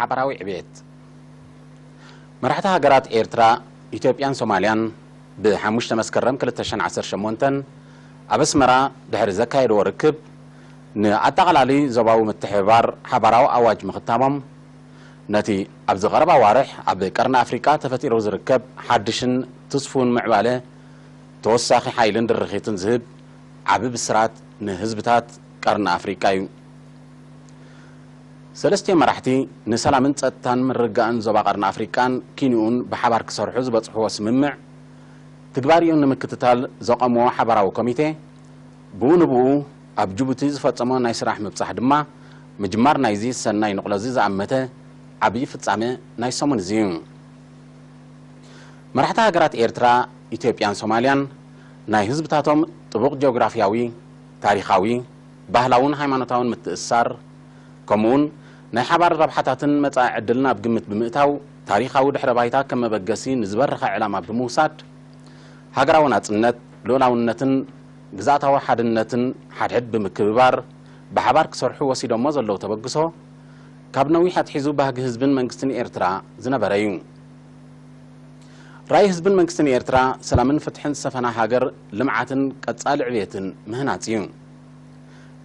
ሓባራዊ ዕቤት። መራሕቲ ሃገራት ኤርትራ፣ ኢትዮጵያን ሶማልያን ብሓሙሽተ መስከረም ክልተ ሽሕን ዓሰርተ ሸሞንተን ኣብ ኣስመራ ድሕሪ ዘካየድዎ ርክብ፣ ንኣጠቓላሊ ዞባዊ ምትሕብባር ሓባራዊ ኣዋጅ ምኽታሞም፣ ነቲ ኣብዚ ቀረባ ኣዋርሕ ኣብ ቀርኒ ኣፍሪቃ ተፈጢሩ ዝርከብ ሓድሽን ትስፉውን ምዕባለ ተወሳኺ ሓይልን ድርኺትን ዝህብ ዓቢ ብስራት ንህዝብታት ቀርኒ ኣፍሪቃ እዩ። ሰለስቲኦም መራሕቲ ንሰላምን ጸጥታን ምርግጋእን ዞባ ቀርኒ ኣፍሪቃን ኪንኡን ብሓባር ክሰርሑ ዝበጽሕዎ ስምምዕ ትግባሪኡ ንምክትታል ዘቐምዎ ሓባራዊ ኮሚቴ፣ ብኡ ንብኡ ኣብ ጅቡቲ ዝፈጸሞ ናይ ስራሕ ምብጻሕ ድማ፣ ምጅማር ናይዚ ሰናይ ንቕሎዚ ዝኣመተ ዓብዪ ፍጻመ ናይ ሰሙን እዚ እዩ። መራሕቲ ሃገራት ኤርትራ፣ ኢትዮጵያን ሶማልያን፣ ናይ ህዝብታቶም ጥቡቕ ጂኦግራፍያዊ፣ ታሪኻዊ፣ ባህላውን ሃይማኖታውን ምትእስሳር፣ ከምኡውን ናይ ሓባር ረብሓታትን መጻኢ ዕድልን ኣብ ግምት ብምእታው፣ ታሪኻዊ ድሕረ ባይታ ከም መበገሲ ንዝበረኸ ዕላማ ብምውሳድ፣ ሃገራዊ ናጽነት፣ ልኡላውነትን ግዝኣታዊ ሓድነትን ሓድሕድ ብምክብባር ብሓባር ክሰርሑ ወሲዶሞ ዘለዉ ተበግሶ፣ ካብ ነዊሕ ኣትሒዙ ባህጊ ህዝብን መንግስትን ኤርትራ ዝነበረ እዩ። ራእይ ህዝብን መንግስትን ኤርትራ፣ ሰላምን ፍትሕን ዝሰፈና ሃገር፣ ልምዓትን ቀጻሊ ዕብየትን ምህናጽ እዩ።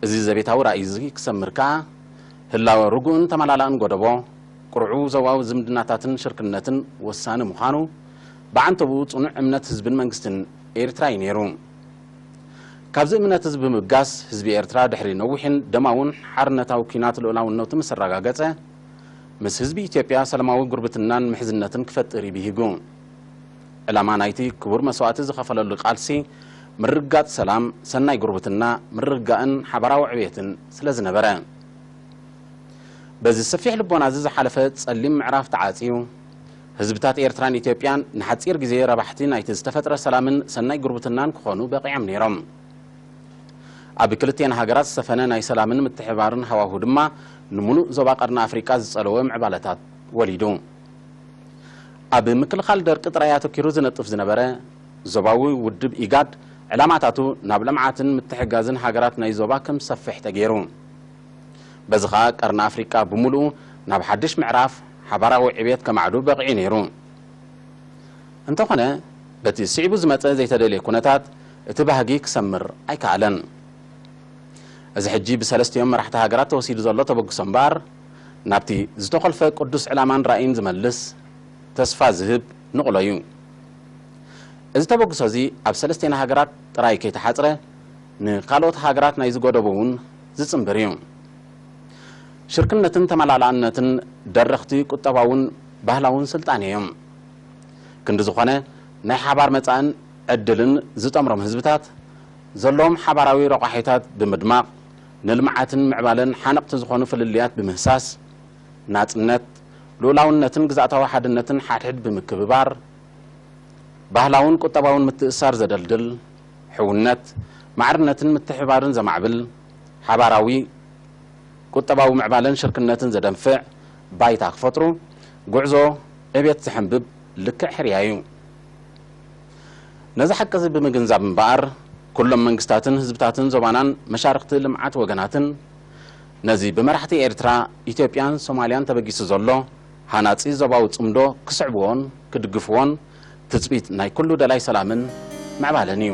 እዚ ዘቤታዊ ራእይ እዚ ክሰምር ከኣ፣ ህላወ ርጉእን ተመላላእን ጎደቦ፣ ቅርዑ ዞባዊ ዝምድናታትን ሽርክነትን ወሳኒ ምዃኑ፣ ብዓንተብኡ ጽኑዕ እምነት ህዝብን መንግስትን ኤርትራ እዩ ነይሩ። ካብዚ እምነት እዚ ብምብጋስ፣ ህዝቢ ኤርትራ ድሕሪ ነዊሕን ደማውን ሓርነታዊ ኲናት ልኡላውነቱ ምስ ኣረጋገጸ፣ ምስ ህዝቢ ኢትዮጵያ ሰላማዊ ጉርብትናን ምሕዝነትን ክፈጥር እዩ ብሂጉ። ዕላማ ናይቲ ክቡር መስዋእቲ ዝኸፈለሉ ቃልሲ፣ ምርግጋጽ ሰላም፣ ሰናይ ጉርብትና፣ ምርግጋእን ሓባራዊ ዕብየትን ስለ ዝነበረ። በዚ ሰፊሕ ልቦና እዚ ዝሓለፈ ጸሊም ምዕራፍ ተዓጽዩ፣ ህዝብታት ኤርትራን ኢትዮጵያን ንሓጺር ግዜ ረባሕቲ ናይቲ ዝተፈጥረ ሰላምን ሰናይ ጉርብትናን ክኾኑ በቒዖም ነይሮም። ኣብ ክልቲኤን ሃገራት ዝሰፈነ ናይ ሰላምን ምትሕብባርን ሃዋሁ ድማ፣ ንምሉእ ዞባ ቀርኒ ኣፍሪቃ ዝጸለወ ምዕባለታት ወሊዱ። ኣብ ምክልኻል ደርቂ ጥራይ ኣተኪሩ ዝነጥፍ ዝነበረ ዞባዊ ውድብ ኢጋድ፣ ዕላማታቱ ናብ ልምዓትን ምትሕግጋዝን ሃገራት ናይ ዞባ ከም ዝሰፍሕ ተገይሩ። በዚ ኸኣ ቀርኒ ኣፍሪቃ ብምሉኡ ናብ ሓድሽ ምዕራፍ ሓባራዊ ዕብየት ከማዕዱ በቒዑ ነይሩ። እንተኾነ፣ በቲ ስዒቡ ዝመጸ ዘይተደልየ ኩነታት እቲ ባህጊ ክሰምር ኣይከኣለን። እዚ ሕጂ ብሰለስቲኦም መራሕቲ ሃገራት ተወሲዱ ዘሎ ተበግሶ እምበኣር፣ ናብቲ ዝተኾልፈ ቅዱስ ዕላማን ራእይን ዝመልስ፣ ተስፋ ዝህብ ንቕሎ እዩ። እዚ ተበግሶ እዚ ኣብ ሰለስቴና ሃገራት ጥራይ ከይተሓጽረ፣ ንካልኦት ሃገራት ናይ ዝጎደቦ እውን ዝጽንብር እዩ። ሽርክነትን ተመላላእነትን ደረኽቲ ቁጠባውን ባህላውን ስልጣኔ እዮም። ክንዲ ዝኾነ፣ ናይ ሓባር መጻእን ዕድልን ዝጠምሮም ህዝብታት፣ ዘለዎም ሓባራዊ ረቋሒታት ብምድማቕ፣ ንልምዓትን ምዕባለን ሓነቕቲ ዝኾኑ ፍልልያት ብምህሳስ፣ ናጽነት፣ ልኡላውነትን ግዝኣታዊ ሓድነትን ሓድሕድ ብምክብባር፣ ባህላውን ቁጠባውን ምትእስሳር ዘደልድል፣ ሕውነት፣ ማዕርነትን ምትሕብባርን ዘማዕብል፣ ሓባራዊ ቁጠባዊ ምዕባለን ሽርክነትን ዘደንፍዕ ባይታ ክፈጥሩ፣ ጉዕዞ ዕብየት ዘሐንብብ ልክዕ ሕርያ እዩ። ነዚ ሓቂ እዚ ብምግንዛብ እምበኣር፣ ኩሎም መንግስታትን ህዝብታትን ዞባናን መሻርኽቲ ልምዓት ወገናትን፣ ነዚ ብመራሕቲ ኤርትራ፣ ኢትዮጵያን ሶማልያን ተበጊሱ ዘሎ ሃናጺ ዞባዊ ጽምዶ ክስዕብዎን ክድግፍዎን ትጽቢት ናይ ኩሉ ደላይ ሰላምን ምዕባለን እዩ።